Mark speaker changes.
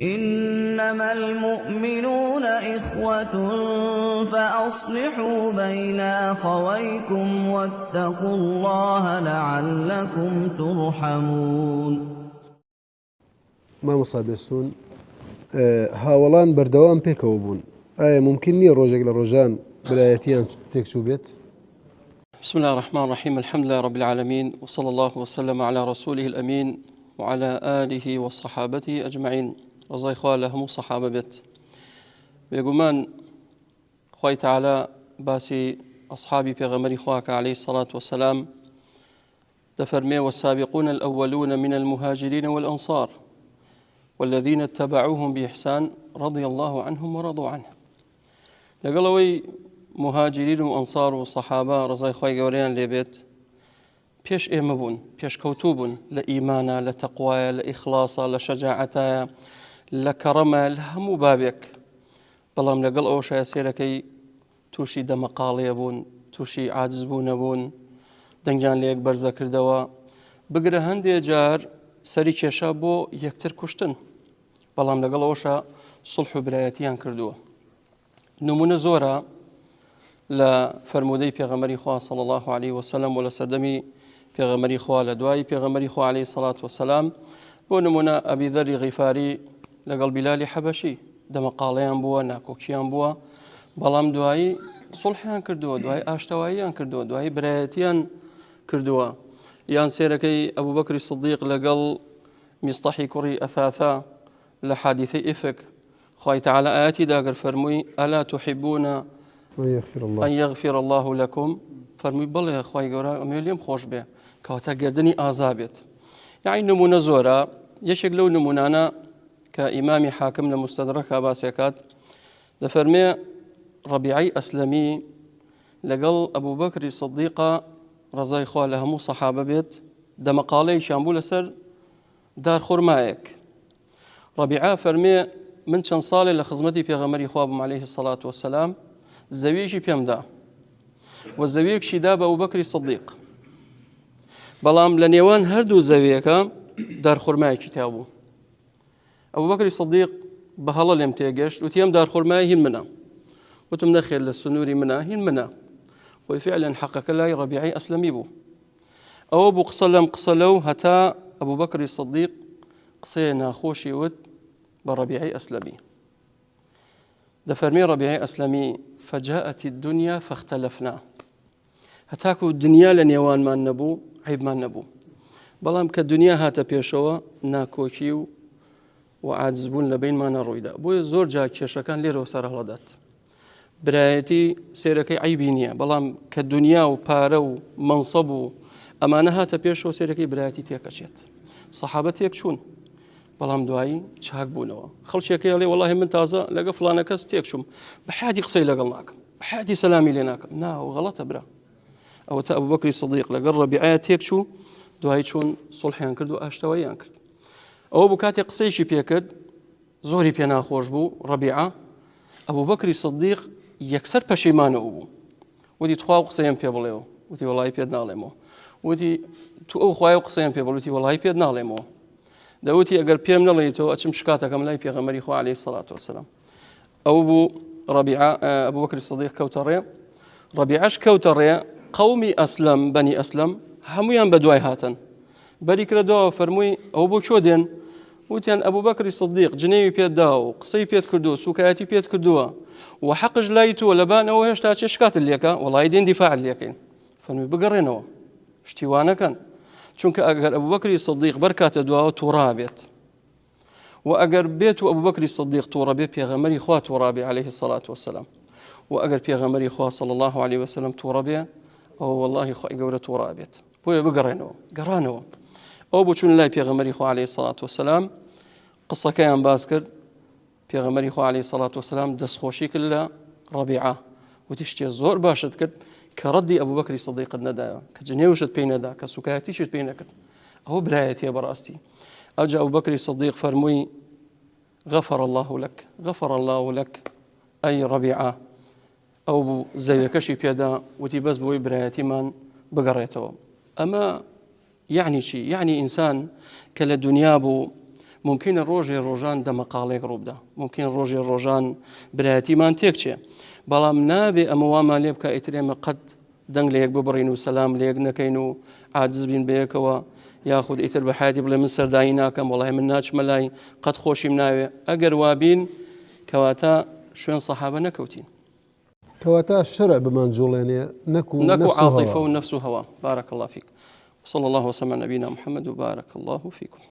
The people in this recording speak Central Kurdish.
Speaker 1: انما المومنون اخوة فاصلحوا بین اخویکم واتقوا اللە لعلکم ترحمون.
Speaker 2: مامۆستا بێستوون هاوەڵان بەردەوام پێکەوە بوون ئایا ممکن نییە ڕۆژێک لە ڕۆژان برایەتیان تێکچوو بێت؟
Speaker 3: بسم الله الرحمن الرحيم الحمد لله رب العالمين وصلى الله وسلم على رسوله الأمين وعلى آله وصحابته أجمعين ڕزای خوا لە هەموو صحابە بێت بێگومان خوای تعالی باسی ئەصحابی پێغەمبەری خوا کە عەلەیهی سەڵات وەسەلام دەفەرمێ والسابقون الأولون من المهاجرين والأنصار والذين اتبعوهم بإحسان رضي الله عنهم ورضوا عنه لەگەڵ ئەوەی مهاجرین و ئەنصار و سەحابە ڕزای خوای گەورەیان لێبێت پێش ئێمە بوون پێشکەوتوو بوون لە ئیمانە لە تەقوایە لە ئیخلاصە لە شەجاعەتایە لە کەڕەمە لە هەموو بابێک بەڵام لەگەڵ ئەوشایە سێرەکەی تووشی دەمەقاڵێ بوون تووشی عاجز بوو نەبوون دەنگیان لە یەک بەرزە کردەوە بگرە هەندێ جار سەری کێشا بۆ یەکتر کوشتن بەڵام لەگەڵ ئەوشا سڵح و برایەتیان کردووە نمونە زۆرە لە فەرموودەی پێغەمبەری خوا صلی الله علیه وسلم و لە سەردەمی پێغەمبەری خوا لە دوای پێغەمبەری خوا علیه الصلاة والسلام بۆ نمونە ئەبی ذەری غیفاری لەگەڵ بیلالی حەبەشی دەمەقاڵیان بووە ناکۆکیان بووە بەڵام دوایی سڵحیان کردووە دوای ئاشتەواییان کردووە دوایی برایەتیان کردووە یان سێرەکەی ئەبوو بەکری سدیق لەگەڵ میستەحی کوڕی ئەثاثە لە حادیثەی ئیفک خوای تعالی ئایەتی داگر فەرمووی ئەلا تحبون أن يغفر الله لكم فەرمووی بڵێ خوای گەورە ئەمێ لێم خۆش بێ کەواتە گردنی ئازا بێت یعنی نمونە زۆرە یەکێک لەو نمونانە کە ئیمامی حاکم لە مستەدرەکە باسێکات دەفەرمێ ڕەبیعی ئەسلەمی لەگەڵ ئەبوو بەکری سدیقە ڕزای خوا لە هەموو سەحابە بێت دەمەقاڵەیەکیان بوو لەسەر دارخورمایەک. ڕەبیعە فەرمێ من چەند ساڵێ لە خزمەتی پێغەمبەری خوا بووم عەلەیهی سەڵات وەسەلام زەویەکی پێم دا و زەویەکشی دا بە ئەبوبەکری سدیق بەڵام لە نێوان هەردوو زەویەکە دارخورمایەکی تیا بوو ئەبوبەکری سدیق بە هەڵە لێم تێگەشت وتی ئەم دارخورمایە هین منە وتم نەخێر لە سنووری منە هین منە خۆی فعلا حەقەکە لای ڕەبیعی ئەسلەمی بوو ئەوە بوو قسە لەم قسە لەو هەتا ئەبوبەکری سدیق قسەیە ناخۆشی وت بە ڕەبیعی ئەسلەمی دەفەرمی ڕەبیعی ئەسلەمی فجاءت الدنيا فاختلفنا هەتاکو دنیا لە نێوانمان نەبوو عیبمان نەبوو بەڵام کە دنیا هاتە پێشەوە ناکۆکی و و عاجزبوون لە بینمانە ڕوویدا بۆیە زۆر جار کێشەکان لێرەوە سەرهەڵدات برایەتی سێرەکەی عەیبی نییە بەڵام کە دنیا و پارە و مەنسەب و ئەمانە هاتە پێشەوە سێرەکەی برایەتی تێکەچێت سەحابە تێک چوون بەڵام دوایی چاک بوونەوە خەڵکێکەکەی ئەڵێ وەڵاهی من تازە لەگە فلانە کەس تێک چووم بە حیاتی قسەی لەگەڵ ناکەم بە حیاتی سەلامی لێ ناکەم نا غەڵەتە برا ئەوە تا ئەبوو بەکری سدیق لەگەڵ ڕەبیعە تێک چوو دوایی چوون سڵحیان کرد و ئاشتەوەیان کرد ئەوە بوو کاتێک قسەیەکی پێکرد زۆری پێ ناخۆش بوو ڕەبیعە ئەبوبەکری سدیق یەکسەر پەشیمانەوە بوو وتی تخوا و قسەیەم پێ بڵێەوە وتی وەڵی پێت ناڵێمەوە وتی تو ئەو خوای و قسەیان پێ بڵوتی وەڵی پێت ناڵێمەوە دەوتی ئەگەر پێم نەڵێیتەوە ئەچم شکاتەکەم لای پێغەمبەری خوا عەلەیهی سەڵات وەسەلام ئەو بوو ڕەبیعە ئەبوبەکری سدیق کەوتە ڕێ ڕەبیعەش کەوتە ڕێ قەومی ئەسلەم بەنی ئەسلەم هەمویان بە دوای هاتن بەری کرە دواوە فەرمووی ئەو بۆ چۆ دێن وتیان ئەبوو بەکری سدیق جنێوی پێت دا و قسەی پێت کردو سوکایەتی پێت کردووە و حەقش لای تۆ لەبان ئەوە هێشتا چێ شکاتت لێکە وەڵی دێن دیفاعت لێکەین فەرمووی بگەڕێنەوە شتی وانەکەن چونکە ئەگەر ئەبوو بەکری سدیق بەرکاتە دواوە تووڕا بێت و ئەگەر بێت و ئەبوبەکری سدیق توڕە بێ پێغەمبەری خوا توڕا بێ عەلەیهی سەڵات وەسەلام و ئەگەر پێغەمبەری خوا صلی الله علیه وسلم توڕە بێ ئەوە واللهی خوای گەورە توڕا بێت بۆیە بگەڕێنەوە گەڕانەوە ئەو بۆ چون لای پێغەمبەری خوا عەلەیهی سەڵات وەسەلام قسەکەیان باس کرد پێغەمبەری خوا عەلەیهی سەڵات وەسەلام دەستخۆشی کرد لە ڕەبیعە وتی شتێ زۆر باشت کرد کە ڕەدی ئەبوبەکری سدیقت نەدایەوە کە جنێوشت پێی نەدا کە سوکایەتیشت پێی نەکرد ئەوە برایەتیە بەڕاستی ئەوجا ئەبوبەکری سدیق فەرمووی غفر الله لك غفر الله لك ئەی ڕەبیعە ئەو بوو زەویەکەشی پێدا وتی بەس بۆی برایەتیمان بگەڕێتەوە ئەمە یەعنی چی؟ یەعنی ئینسان کە لە دونیا بوو ممکنە ڕۆژێ ڕۆژان دەمەقاڵێک ڕووبدا، ممکن ڕۆژێ ڕۆژان برایەتیمان تێکچێ، بەڵام نابێ ئەمە وامان لێ بکا ئیتر ئێمە قەت دەنگ لە یەک ببڕین و سەلام لە یەک نەکەین و عاجز بین بەیەکەوە، یاخود ئیتر بە حیاتی بڵێ من سەردانی ناکەم، وەڵای من ناچمە لای، قەت خۆشیم ناوێ. ئەگەر وابین کەواتە شوێن سەحابە نەکەوتین.
Speaker 2: کەواتە شەرع بمانجوڵێنێ نەکو
Speaker 3: نەکو عاتیفە و نەفس و هەوا. بارک اللە فیک. وصلی اللە وسلم علی نبینا محمد و بارک اللە فیکم.